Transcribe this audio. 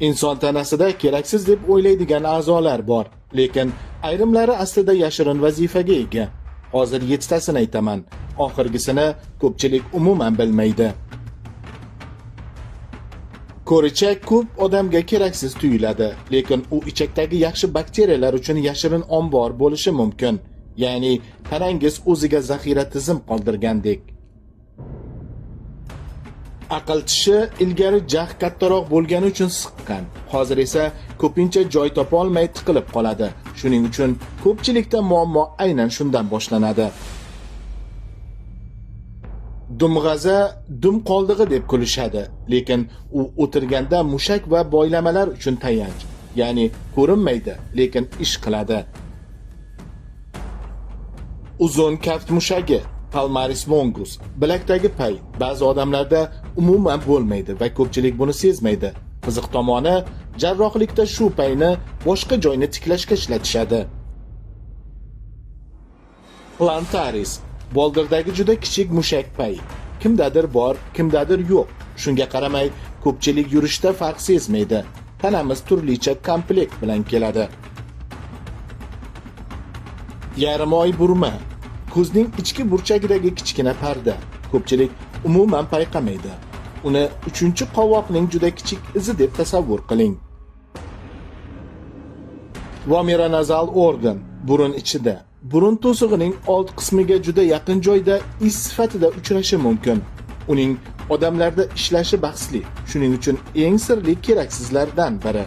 Inson tanasida keraksiz deb o'ylaydigan a'zolar bor, lekin ayrimlari aslida yashirin vazifaga ega. Hozir yettasini aytaman. Oxirgisini ko'pchilik umuman bilmaydi. Ko'richak ko'p odamga keraksiz tuyuladi, lekin u ichakdagi yaxshi bakteriyalar uchun yashirin ombor bo'lishi mumkin. Ya'ni tanangiz o'ziga zaxira tizim qoldirgandek. Aql tishi ilgari jag' kattaroq bo'lgani uchun siqqan. Hozir esa ko'pincha joy topa olmay tiqilib qoladi. Shuning uchun ko'pchilikda muammo aynan shundan boshlanadi. Dumg'aza dum qoldig'i deb kulishadi, lekin u o'tirganda mushak va boylamalar uchun tayanch. Ya'ni ko'rinmaydi, lekin ish qiladi. Uzun kaft mushagi, palmaris longus, bilakdagi pay ba'zi odamlarda umuman bo'lmaydi va ko'pchilik buni sezmaydi. Qiziq tomoni, jarrohlikda shu payni boshqa joyni tiklashga ishlatishadi. Plantaris boldirdagi juda kichik mushak pay. Kimdadir bor, kimdadir yo'q. Shunga qaramay, ko'pchilik yurishda farq sezmaydi. Tanamiz turlicha komplekt bilan keladi. Yarim oy burma. Ko'zning ichki burchagidagi kichkina parda. Ko'pchilik umuman payqamaydi. Uni uchinchi qovoqning juda kichik izi deb tasavvur qiling. Vomeronazal organ burun ichida. Burun to'sig'ining old qismiga juda yaqin joyda iz sifatida uchrashi mumkin. Uning odamlarda ishlashi bahsli. Shuning uchun eng sirli keraksizlardan biri.